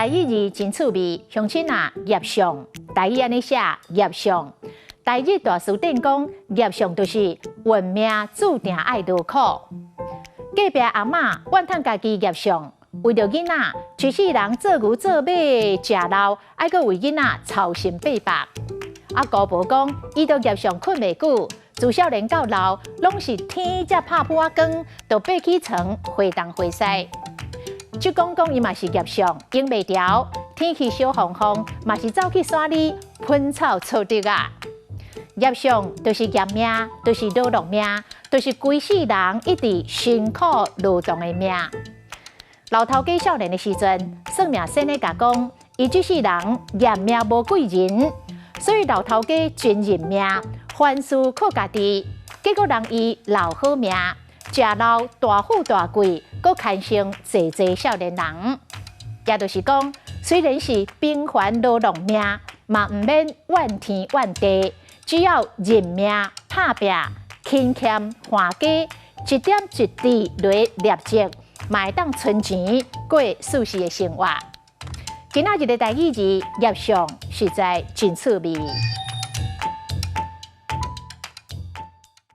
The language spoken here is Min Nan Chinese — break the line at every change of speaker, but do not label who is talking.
台語字真趣味，鄉親啊，業相，台語按呢寫業相。台日大辭典講，業相就是運命注定愛勞苦。隔壁阿嬤怨嘆家己業相，為著囡仔，一世人做牛做馬食老，愛閣為囡仔操心八百。啊，姑婆講，伊都業相睏袂久，自少年到老，攏是天才拍噗仔光，就爬起床回東回西。舅公講伊嘛是業相，閒袂牢，天氣燒烘烘，嘛是走去山裡噴草草竹仔。業相就是業命，就是勞碌命，就是規世人一直辛苦勞動的命。老頭家少年的時陣，算命先生共講，伊這世人業命無貴人，所以老頭家真認命，凡事靠家己，結果讓伊老好命，食老大富大貴，閣牽成濟濟少年人。也就是講，雖然是平凡勞碌命，嘛毋免怨天怨地，只要認命拍拚，勤儉還家，一點一滴來累積，嘛會當存錢過舒適的生活。今仔日的台語字業相實在真趣味。